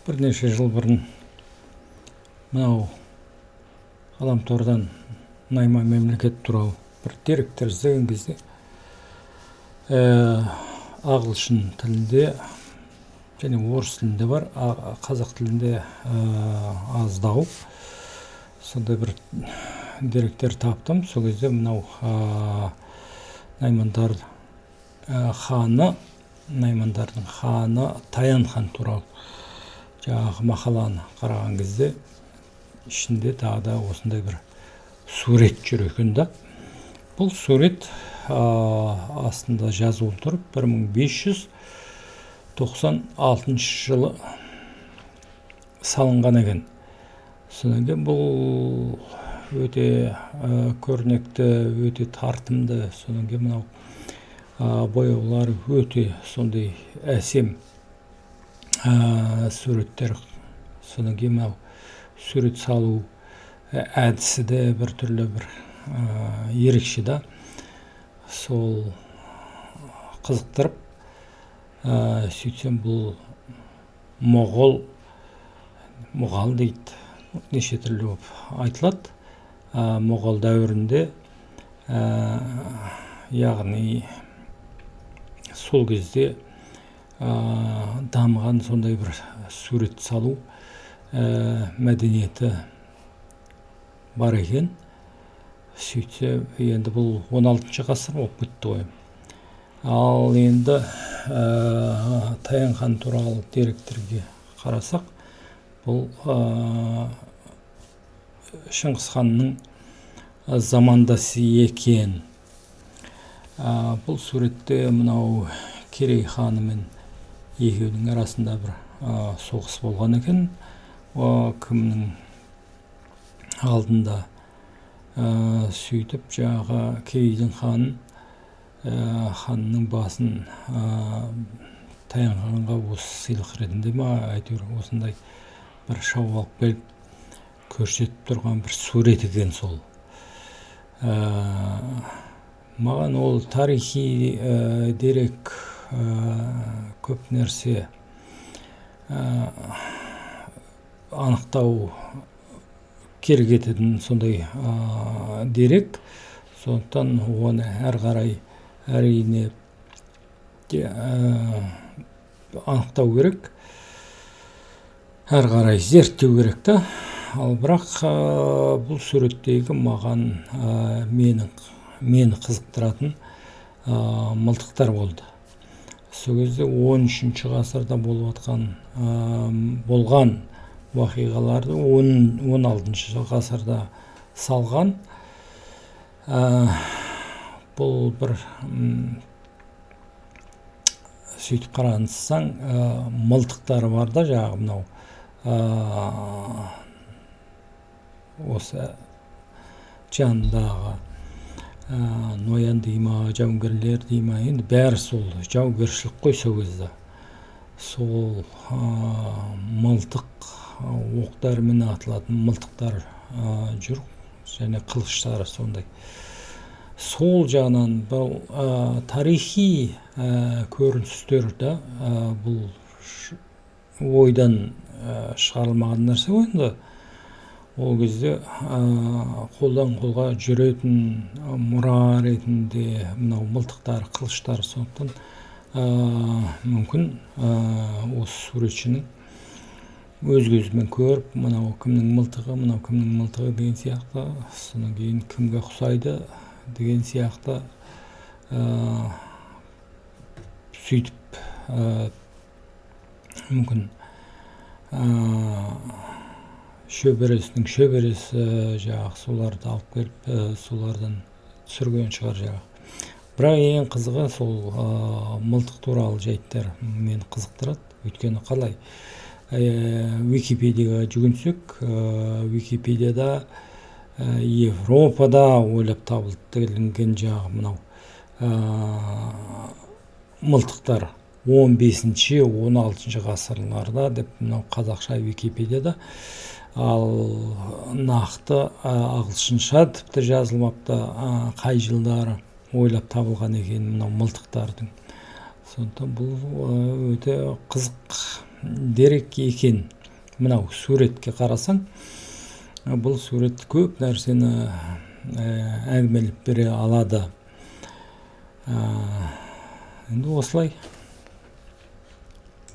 Бірнеше жыл бұрын мынау ғаламтордан найман мемлекет туралы бір деректер іздеген кезде ағылшын тілінде және орыс тілінде бар, қазақ тілінде аздау сондай бір деректер таптым. Сол кезде мынау наймандар ханы, наймандардың ханы Таян хан туралы жаңағы мақаланы қараған кезде ішінде тағы да осындай бір сурет жүр екен да. Бұл сурет астында жазулы тұр, 1596 жылы салынған екен. Содан кейін бұл өте көрнекті, өте тартымды. Содан кейін мынау бояулар өте сондай әсем суреттер. Содан кейін мынау сурет салу әдісі де бір түрлі, бір ерекше да. Сол қызықтырып, сөйтсем, бұл моғол, мұғал дейді, неше түрлі болып айтылады, моғол дәуірінде, яғни сол кезде дамыған сондай бір сурет салу мәдениеті бар екен. Сөйтсе, енді бұл 16 ғасыр болып кетті ғой. Ал енді Таян хан туралы деректерге қарасақ, бұл Шыңғыс ханның замандасы екен. Бұл суретте мынау Керей ханымен екеуінің арасында бір соғыс болған екен. Кімнің алдында, сөйтіп жаңағы Керейдің ханның басын Таян ханға осы сыйлық ретінде ма, әйтеуір осындай бір шауып алып келіп көрсетіп тұрған бір сурет екен сол. Маған ол тарихи дерек, көп нәрсе анықтау керек ететін сондай дерек. Сондықтан оны әрі қарай, әрине, анықтау керек, әрі қарай зерттеу керек та. Ал бірақ бұл суреттегі маған мені қызықтыратын мылтықтар болды. Сол кезде 13 ғасырда болып жатқан, болған уақиғаларды 16 ғасырда салған. Бұл бір сөйтіп қарасаң, мылтықтары бар да, жаңағы мынау осы жанындағы ноян дей ма, жауынгерлер дей ма, енді бәрі сол жаугершілік қой сол кезде. Сол мылтық, оқ дәрімен атылатын мылтықтар жүр және қылыштары сондай. Сол жағынан бұл тарихи көріністер да, бұл ойдан шығарылмаған нәрсе ғой. Енді ол кезде қолдан қолға жүретін мұра ретінде мынау мылтықтар, қылыштар. Сондықтан мүмкін осы суретшінің өз көзімен көріп, мынау кімнің мылтығы, мынау кімнің мылтығы деген сияқты, содан кейін кімге ұқсайды деген сияқты, сөйтіп мүмкін шөбересінің шөбересі, жаңағы соларды алып келіп, солардан түсірген шығар жаңағы. Бірақ ең қызығы сол мылтық туралы жайттар мені қызықтырады. Өйткені қалай, Википедияға жүгінсек, Википедияда Европада ойлап табылды делінген жаңағы мынау мылтықтар 15-, 16 ғасырларда деп мынау қазақша Википедияда. Ал нақты ағылшынша тіпті жазылмапты қай жылдары ойлап табылған екен мынау мылтықтардың. Сондықтан бұл өте қызық. дерек екен. Мынау суретке қарасаң, бұл сурет көп нәрсені әңгімелеп бере алады. Енді осылай.